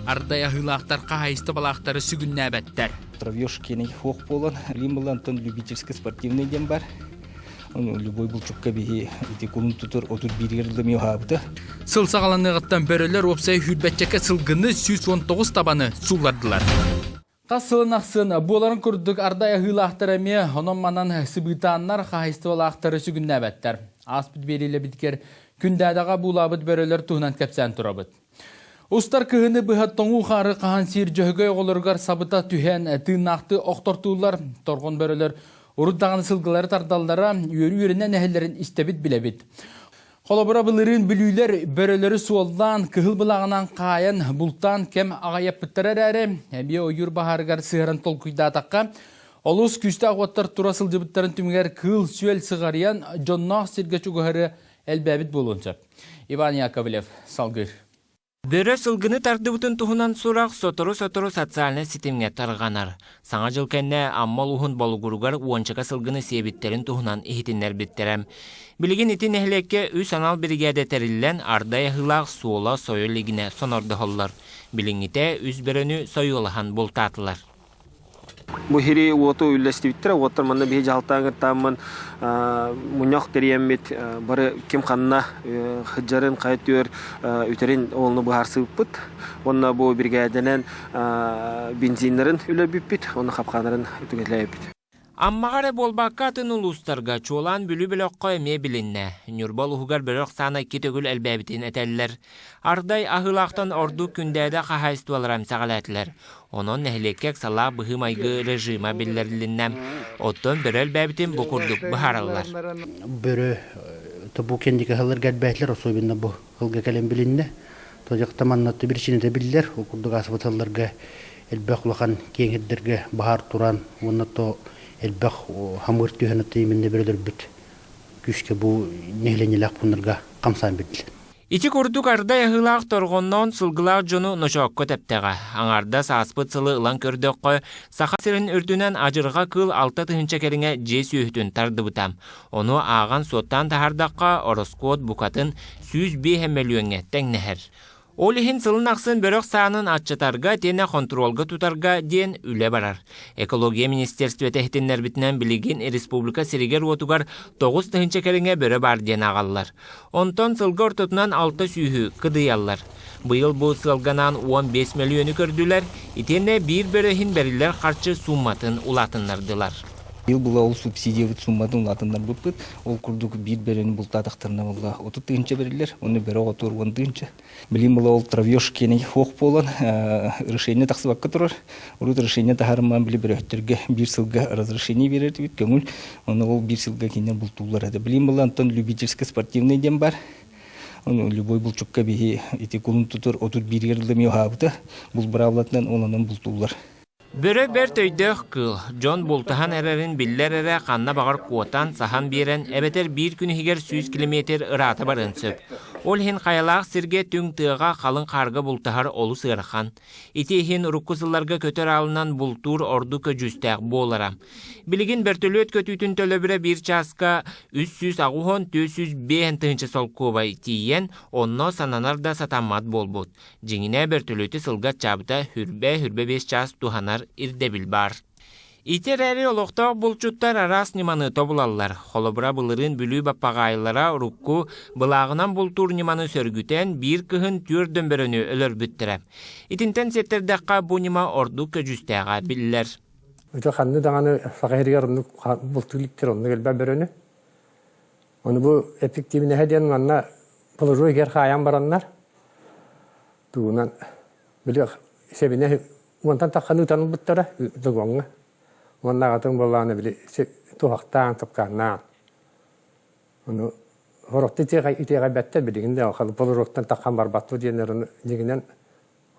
Ардай аһыылаахтар хаһаайыстыбалаахтары сүгүннээбэттэр. Травешкины хуох буолан, Лимбалантан любительский спортивный диэн бар. Любой булчукка биһи ити кулун тутур отут бииригэр ылым уһаабыта. Сыл саҕаланыаҕыттан бөрөлөр уопсай сүүрбэччэкэ сылгыны 119 табаны сууллардылар. Хас сылын ахсын буоларын курдук ардай аһыылаахтар эмиэ онон-манан сыбыытааннар хаһаайыстыбалаахтары сүгүннээбэттэр. Ааспыт биэриилэбитигэр Күндээдэҕэ буулаабыт бөрөлөр туһунан кэпсээн турабыт. Устар кыһыны быһа тоҥуу хаары хаһан сиир дьөһөгөй оҕолоругар сабыта түһэн тыыннаахтыы охтортууллар. Торҕон бөрөлөр урут даҕаны сылгылары тардаллара, үөрүү-үөрэнэн эһэллэрин истэбит билэбит. Холобура былырыын бүлүүлэр бөрөлөрү суоллаан, кыһыл былааҕынан хаайан, бултаан кэм аҕайаппыттара эрээри, эмиэ ойуур баһаарыгар сыһаран толкуйдаатахха, олус күүстээх уоттар тура сылдьыбыттарын түмүгэр кыыл-сүөл сыҕарыйан, дьонноох сиргэ чугаһары элбээбит буолуон сөп. Иван Яковлев салгыыр. Бөрө сылгыны тардыбытын туһунан сурах сотору-сотору социальнай ситимҥэ тарҕанар. Саҥа дьыл кэннэ Амма улууһун Болугуругар уончака сылгыны сиэбиттэрин туһунан иһитиннэрбиттэрэ. Билигин ити нэһилиэккэ үс анал биригээдэ тэриллэн, ардай аһыылаах суола сойо илигинэ сонордоһоллор. Билиҥҥитэ үс бөрөнү сойуолаһан бултаатылар. Бу иһири уоту үллэстибиттэрэ. Уоттар манна биһи дьаһалтаан мунньах тэрийэммит бары ким ханна сылдьарын, хайа түөр үтэрин олону быһаарсыбыппыт. Уонна бу биригээдэнэн бензиннэрин үлэлбиппит, уонна хапкааннарын түгэтэлээбиппит. Аммаҕа эрэ буолбакка атын улуустарга, чуолаан Бүлүү бөлөххө эмиэ билиннэ. Ньурба улууһугар бөрө ахсаана икки төгүл элбээбитин этэллэр. Ардай аһыылаахтан ордук Күндээдэ хаһаайыстыбалара эмсэҕэлээтилэр. Онон нэһилиэккэ ыксалаах быһыы-майгы режима биллэрилиннэ. Оттон бөрө элбээбитин бу курдук быһаараллар. Бөрө бу кэнники ыһылларга элбээтилэр, особенно бу сылга кэлэн билиннэ. Тожахта манна биричиинэтэ биллэр. Ол курдук ааспыт сылларга элбэх улахан киэҥ сирдэргэ баһаар туран уонна то элбэх хамыыр түһэн именно бөрөлөрбүт күүскэ бу нэһилиэнньэлээх пууннарга хамсаан бэрдилэр. Ити курдук ардай аһыылаах торҕонноон сылгылаах дьону ночоокко тэптэҕэ. Аҥаардас ааспыт сылы ылан көрдөххө, Саха сирин үрдүнэн адьырҕа кыыл 6000 кэриҥэ дьиэ сүөһүтүн тардыбыта. Ону ааҕан-суоттаан таһаардахха, ороскуот букатын 105 мөлүйүөҥҥэ тэҥнэһэр. Ол иһин сылын ахсын бөрөх саанын аччатарга итиэннэ хонтуруолга тутарга диэн үлэ барар. Экология министерствота иһитиннэрбитинэн билигин республика сиригэр-уотугар 9000 кэриҥэ бөрө баар диэн ааҕаллар. Онтон сылга ортотунан алта сүүһү кыдыйаллар. Быйыл бу сыалганаан 15 мөлүйүөнү көрдүлэр, итиэннэ биир бөрө иһин бэриллэр харчы суумматын улаатыннардылар. Быйыл була ол субсидиябыт суумматын улаатыннарбыппыт. Ол курдук биир бөрөнү бултаатахтарына буолла 30 тыһыынча бэриллэр, уонна бөрө оҕотугар 10 тыһыынча. Билим була ол травешкины суох буолан решение тахсыбакка турар. Урут решение таһаарымаан били бөрөһүттэргэ биир сылга разрешение биэрэр этибит көҥүл. Ону ол биир сылга кинилэр бултууллар этэ. Билим була онтон любительский спортивный диэн бар. Ону любой булчукка биһи ити кулун тутур отут бииригэр ылым уһаабыта. Бул быраабылатынан ононон бултууллар. Бөрө бэрт өйдөөх кыыл, дьон бултаһан эрэрин биллэр эрэ ханна баҕар куотан, саһан биэрэн эбэтэр биир күн иһигэр 100 километр ыраата барыан сөп. Ол иһин хайалаах сиргэ түҥ тыаҕа халыҥ хаарга бултаһар олус ыарахан. Ити иһин урукку сылларга көтөр аалынан бултуур ордук көдьүүстээх буолара. Билигин бөртөлүөт көтүүтүн төлөбүрэ биир чааска 380 405 тыһыынча солкуобай тиийэн, онно сананар да сатаммат буолбут. Дьиҥинэ, бөртөлүөтү сылга аччаабыта хүрбэ-хүрбэ биэс чаас туһанар ирдэбил баар. Ити эрээри олохтоох булчуттар араас ньыманы тобулаллар. Холобура, былырыын Бүлүү баппаҕаайылара урукку былааҕынан бултуур ньыманы сөргүтэн, биир кыһын түөрт дөмбөрөнү өлөрбүттэрэ. Итинтэн сиэттэрдэххэ, бу ньыма ордук көдьүүстээҕэ биллэр. Ити ханны даҕаны саха иһигэр оннук бултуу иликтэр оннук элбэх бөрөнү. Ону бу эффективнэһэ диэн манна положу иһигэр хаайан бараннар тугунан били сэбинэ уонтан таххан ыытан ылбыттара догоҥҥо уонна аҕатын буоллаҕына били туһахтаан тапкааннаан ону сорохто итиэҕэйбэттэр билигин да полуруоктан таххан барбаттуу диэннэр ону дьиҥинэн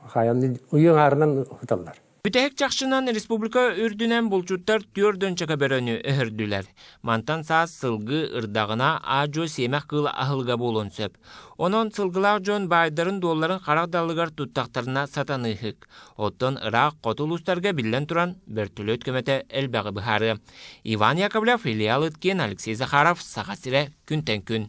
хаайан уйуҥ аарынан ыталлар. Бүтэһик чахчынан республика үрдүнэн булчуттар түөрт уончака бөрөнү өһөрдүлэр. Мантан саас сылгы ырдаҕына аа-дьуо сиэмэх кыыл аһылыга буолуон сөп. Онон сылгылаах дьон баайдарын-дуолларын харах далыгар туттахтарына сатаныыһык. Оттон ыраах хоту улуустарга биллэн туран бөртөлүөт көмөтө элбэҕи быһаарыа. Иван Яковлев, Илья Лыткин, Алексей Захаров, Саха сирэ күнтэн күн.